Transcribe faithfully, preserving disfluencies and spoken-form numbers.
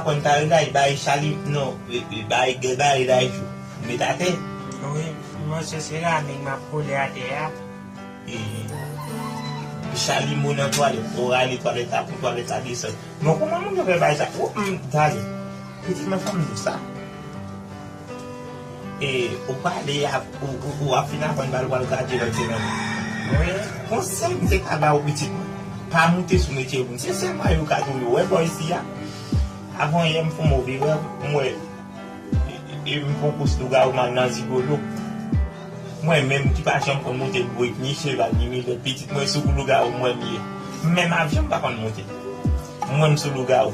Konn ta rela, bay Chali, non, e, e, bay, bay, bay jou. Met atè. Wi, mwen se seramik m ap kole atè a. E, Chali mou nan twalèt, ou rale twalèt la pou twalèt la desann. Bon, kòman moun yo fè bay sa? Ou, m, tande. Pitit mwen fè m di sa. E, ou pale a, ou, ou, ou ap fin aprann bal, ou pral gradye lòt semèn. Wi. Konsèy m te ka ba ou pitit mwen. Pa moute sou metye moun. Se sèlman yo ka touye ou. Wè bò isi a. Avan yè m fè yon move erè, m wè, e, e, m pran kous lougawou m al nan zigolo. Mwen menm ki pa janm konn monte brik, ni cheval, ni milèt, pitit mwen sou kou lougawou m wè m ye. Menm avyon m pa konn monte. Mwen m sou lougawou.